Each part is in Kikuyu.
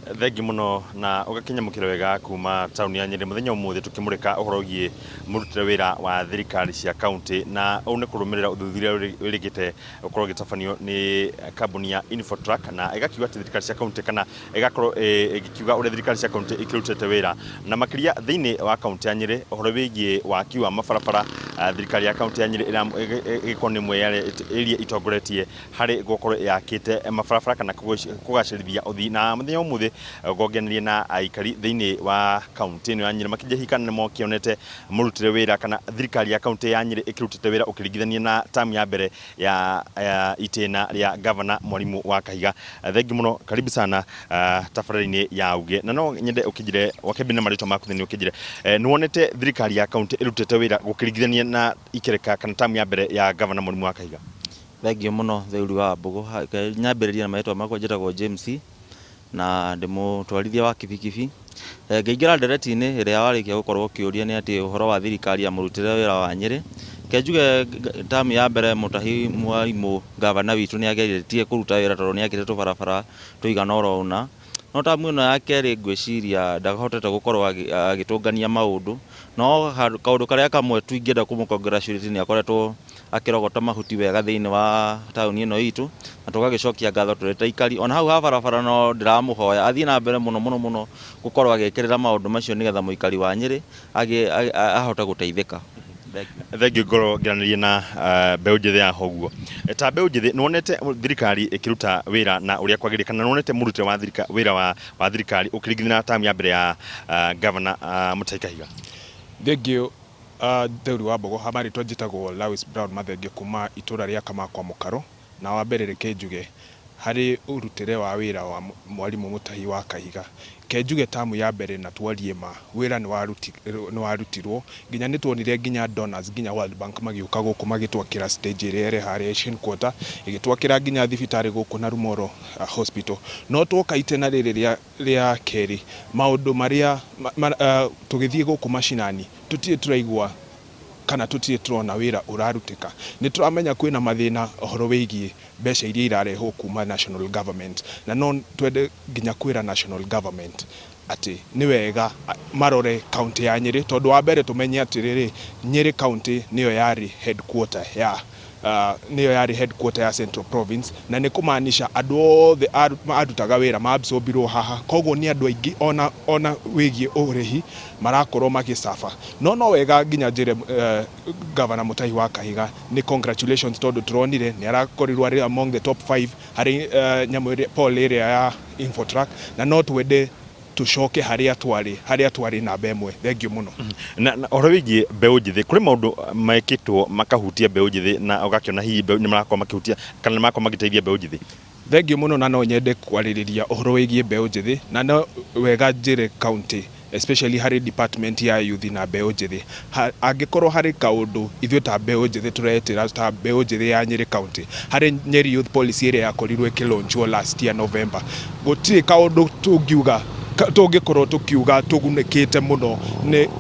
Thengi mũno na ũgakĩnyamũkĩra wega kuma taũni ya Nyĩrĩ. Mũthenya ũmũthĩ tũkĩmũrĩka ũhoro wĩgiĩ mũrutĩre wĩra wa thirikari cia kaũntĩ, na ũũ nĩ kũrũmĩrĩra ũthuthuria wĩrĩgĩte gũkorwo ũgĩtabanio nĩ kambuni ya Infotrack, na ĩgakiuga atĩ thirikari cia kaũntĩ kana ĩgakorwo ĩgĩkiuga ũrĩa thirikari cia kaũntĩ ikĩrutĩte wĩra, na makĩria thĩinĩ wa kaũntĩ ya Nyĩrĩ ũhoro wĩgiĩ waki wa mabarabara. Thirikari ya kaũntĩ ya Nyĩrĩ ĩgĩkorwo nĩ ĩmwe ya iria itongoretie harĩ gũkorwo yakĩte mabarabara kana kũgacĩrithia ũthii. Na mũthenya wa ũmũthĩ ngongeneria na aikari thĩinĩ wa kaũntĩ ĩno ya Nyĩrĩ makĩnjĩra hihi kana nĩ mokĩonete mũrutĩre wĩra kana thirikari ya kaũntĩ ya Nyĩrĩ ĩkĩrutĩte wĩra ũkĩringithania na tamu ya mbere ya itĩna rĩa gavana Mwarimũ wa Kahiga. Thengi mũno, karibu sana tabarĩra-inĩ ya Uge, na no nyende ũkĩnjĩre wakĩambia na marĩtwa maku thĩinĩ ũkĩnjĩre nĩ wonete thirikari ya kaũntĩ ĩrutĩte wĩra gũkĩringithania na ikereka kana tamu ya mbere ya gavana Mwarimũ wa Kahiga? Thengiũ mũno Theuri wa Mbũgũ. Reke nyambĩrĩrie na marĩtwa makwa, njĩtagwo James na ndĩ mũtwarithia wa kibikibi. Ngĩingĩra ndereti-inĩ ĩrĩa warĩkia gũkorwo ũkĩũria nĩ atĩ ũhoro wa thirikari ya mũrutĩre wĩra wa Nyĩrĩ, reke njuge term ya mbere Mũtahi Mwarimũ ngavana witũ nĩ ageretie kũruta wĩra tondũ nĩ akĩte tũbarabara tũigana oro ũna. No term ĩno ya kerĩ ngwĩciria ndahotete gũkorwo agĩtũngania maũndũ, no kaũndũ karĩa kamwe tu ingĩenda kũmũ congratulate nĩ akoretwo akĩrogota mahuti wega thĩinĩ wa taũni ĩno itũ, na tũgagĩcokia ngatho tũrĩ ta aikari. Ona hau ha barabara no ndĩramũhoya athiĩ na mbere mũno mũno mũno gũkorwo agĩkĩrĩra maũndũ macio nĩgetha mũikari wa Nyĩrĩ ahote gũteithĩka. Thengiũ ngorwo ngĩaranĩria na mbeũ njĩthĩ ya ũguo. Ta mbeũ njĩthĩ nĩ wonete thirikari ĩkĩruta wĩra na ũrĩa kwagĩrĩire kana nĩ wonete mũrutĩre wa wĩra wa thirikari ũkĩringithania na term ya mbere ya gavana Mutahi Kahiga? Thengiũ Theuri wa Mbogo, ha marĩtwa njĩtagwo Lewis Brown Mathenge kuma itũra rĩa Kamakwa Mũkaro, na wa mbere reke njuge harĩ ũrutĩre wa wĩra wa mwarimũ Mutahi wa Kahiga, ke njuge tamu ya mbere na twarie ma, wĩra nĩ warutirwo, nginya nĩ tuonire nginya donors nginya World Bank magĩũka gũkũ magĩtwakĩra stage ĩrĩa ĩrĩ harĩa Asian Quarter, ĩgĩtwakĩra nginya thibitarĩ gũkũ Narumoro Hospital. No twoka itĩna rĩrĩ rĩa kerĩ, maũndũ marĩa tũgĩthiĩ gũkũ macinani, tũtirĩ tũraigua kana tũtirĩ tũrona wĩra ũrarutĩka. Nĩ tũramenya kwĩna mathĩna ũhoro wĩgiĩ mbeca iria irarehwo kuma national government, na no twende nginya kwĩra national government atĩ nĩ wega marore county ya Nyĩrĩ, tondũ wa mbere tũmenye atĩrĩrĩ, Nyĩrĩ county nĩyo yarĩ headquarter ya nĩyo yarĩ headquarter ya Central Province, na nĩ kũmaanisha andũ othe marutaga wĩra maabsorbirwo haha, koguo nĩ andũ aingĩ ona wĩgiĩ ũrĩhi marakorwo magĩcaba. No no wega nginya njĩre Governor Mutahi wa Kahiga nĩ congratulations, tondũ tũronire nĩ arakorirwo arĩ among the top 5 harĩ nyamũ ĩrĩa poll ĩrĩa ya Infotrack, na no twende tũcoke harĩa twarĩ namba ĩmwe. Thengiũ mũno. Na ũhoro wĩgiĩ mbeũ njĩthĩ, kũrĩ maũndũ mekĩtwo makahutia mbeũ njĩthĩ na ũgakĩona hihi mbeũ nĩ marakorwo makĩhutia kana nĩ marakorwo magĩteithia mbeũ njĩthĩ? Thengiũ mũno, na no nyende kwarĩrĩria ũhoro wĩgiĩ mbeũ njĩthĩ, na no wega njĩre county, especially harĩ department ya youth na mbeũ njĩthĩ, angĩkorwo harĩ kaũndũ ithuĩ ta mbeũ njĩthĩ tũretĩra ta mbeũ njĩthĩ ya Nyĩrĩ county harĩ Nyeri Youth Policy ĩrĩa yakorirwo ĩkĩlaunchwo last year November, gũtirĩ kaũndũ tũngiuga tũngĩkorwo tũkiuga tũgunĩkĩte mũno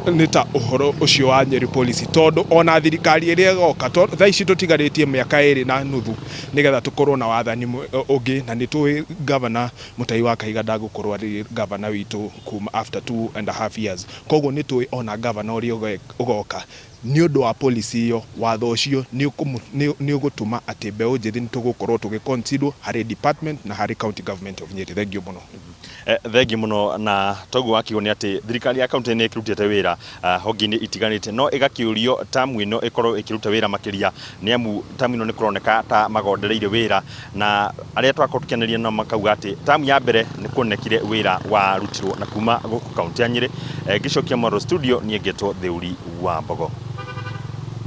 nĩ ta ũhoro ũcio wa Nyeri Policy, tondũ ona thirikari ĩrĩa ĩgoka, thaa ici tũtigarĩtie mĩaka 2.5 nĩgetha tũkorwo na wathani ũngĩ, na nĩ tũĩ Governor Mutahi wa Kahiga ndagũkorwo arĩ governor witũ kuma after 2.5 years. Koguo nĩ tũĩ ona governor ũrĩa ũgoka, nĩ ũndũ wa policy ĩyo, watho ũcio nĩ ũgũtũma atĩ mbeũ njĩthĩ nĩ tũgũkorwo tũgĩ harĩ department na harĩ county government of Nyeri. Thengiũ mũno. Thengiũ mũno. Na toguo wakiuga nĩ atĩ thirikari ya kaunti nĩ ĩkĩrutĩte wĩra honge-inĩ itiganĩte, no ĩgakĩũrio tamu ĩno ĩkorwo ĩkĩruta wĩra makĩria, nĩ amu tamu ĩno nĩ kũroneka ta magondereire wĩra, na arĩa twakorwo tũkĩanĩria nao makauga atĩ tamu ya mbere nĩ kuonekire wĩra warutirwo. Na kuma gũkũ kaunti ya Nyĩrĩ, ngĩcokia mwaro studio, niĩ ngetwo Theuri wa Mbogo.